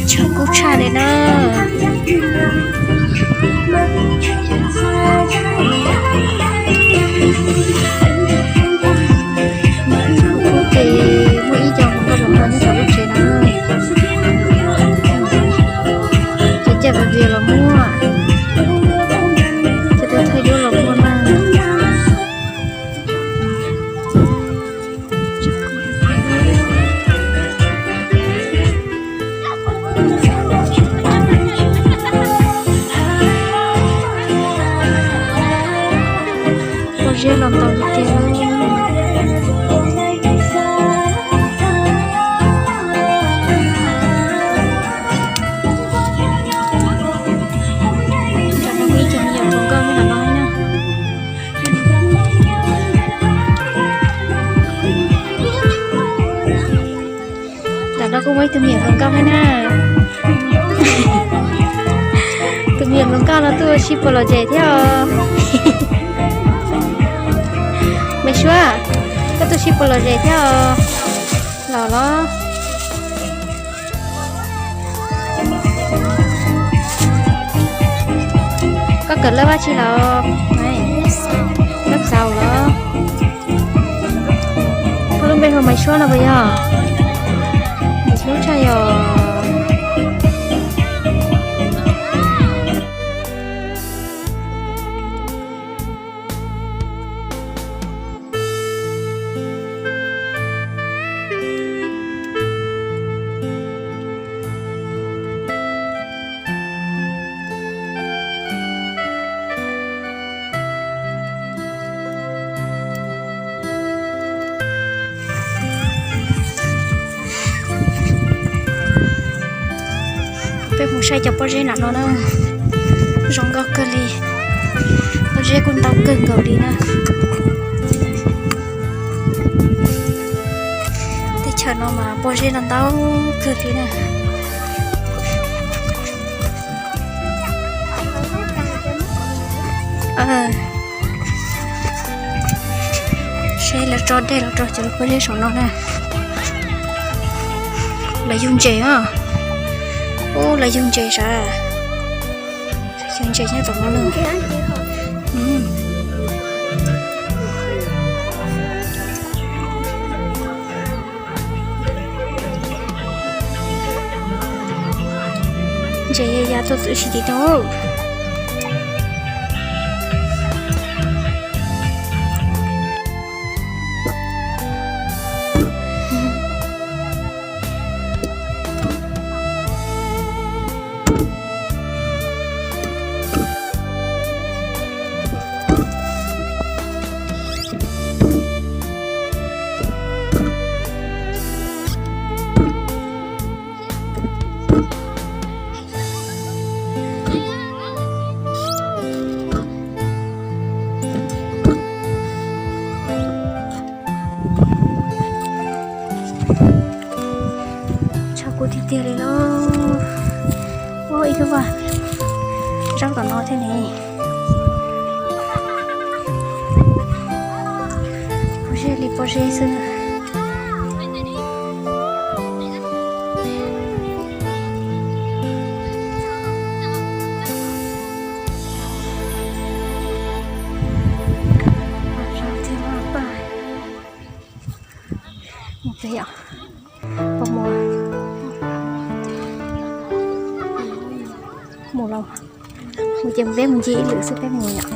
Tshav kub tshaj li na. Ces muaj ib co hluas nkauj hluas nraug nyob tom lub tsev no. Ces coj vias los muag, ces tus thawj duab los muag na. Pob zeb los ntau tiag tiag. Tam no kuj ib co me nyuam hluas nkauj nyob ntawm no na. Tam no kuj muaj ib tug me nyuam hluas nkauj thiab na. Tus me nyuam hluas nkauj no tuaj ua si puas lom zem thiab os. Maiv Suab, koj tuaj ua si puas lom zem thiab os? Los los. Koj kawm lab dab tsi los? Lab xaus los? Koj lub npe hu Maiv Suab no puas yog? Maiv Suab tshaj yog. Peb mus saib cov pob zeb nram no na, zoo nkauj kawg li. Pob zeb kuj ntau kawg nkaus li na. Teb chaws no mas pob zeb los ntau kawg li na. Seb lawv tso dej los rau cov pob zeb saum no na. Lawv yug ntses os. Ub, lawv yug ntses sav. Yug ntses nyob tom no na. Ntses ya tuaj txwm si tim no. Tshav kub tiag tiag li lauj. Ua ib lub vaj zaub tom no thiab ne. Pob zeb li pob zeb xwb. Mus peb yom. Peb mus, mus los, mus ces peb mus ncig ib lwm xwb peb mus yom.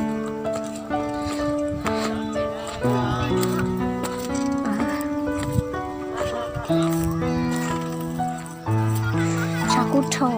Tshav kub dhau.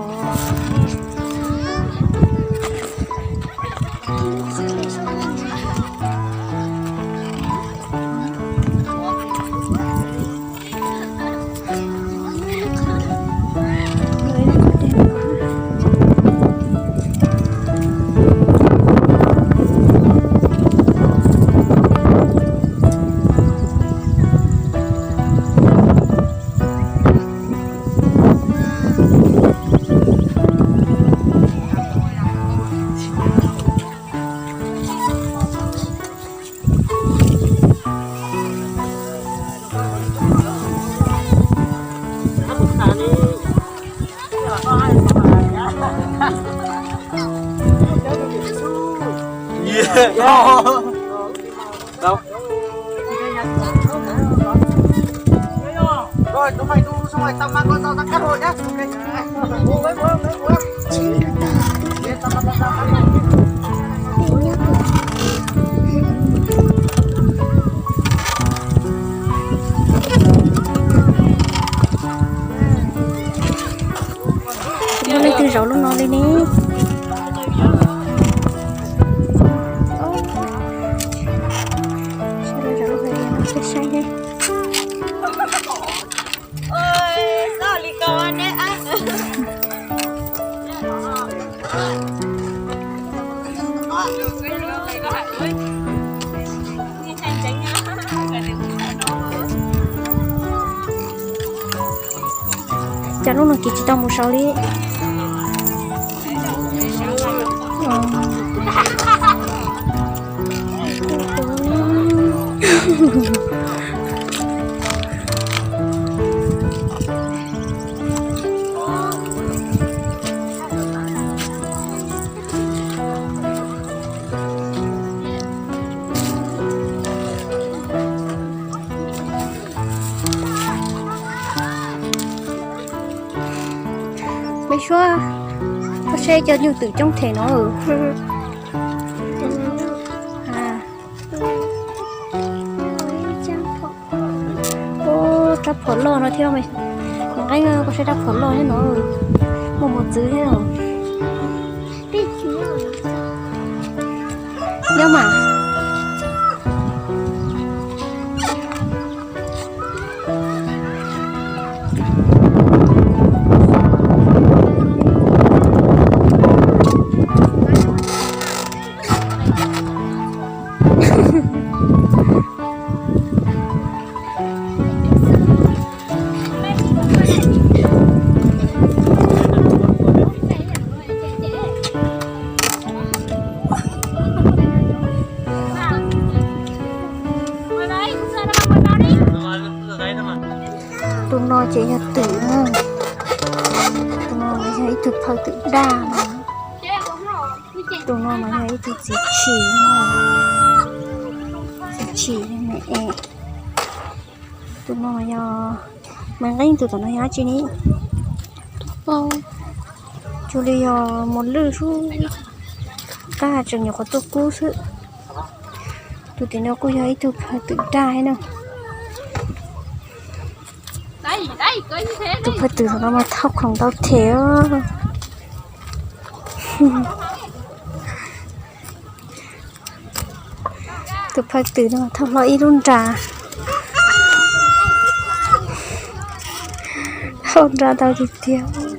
Muaj leej twg zaum lub no li ne? Saib, saib. Cas lub no kiv tsis tau mus saud li. Peb suab, koj saib cov nyuj twm coob them no. Rab phom loj no thiab, Nqeeb, koj saib rab phom loj thiab no, muaj mos txwv thiab. Nyob mas. Tus no ces yog twm na. Tus no mas yog ib tug phaw twm daj no. Tus no mas yog ib tug txiv tshis no. Txiv tshis me es. Tus no mas yog, mas Nqeeb, tus tom no yog dab tsi ne? Tus paub, cuag li yog mos lwj xwb, tab sis tseem nyuam qhuav tuaj kub xwb. Tus tim no kuj yog ib tug phaw twm daj thiab na. Tus phaw twm tom no mas thauj khoom ntau them os. Tus phaw twm no thauj hlo ib lub nra. Thauj nra ntau tiag tiag.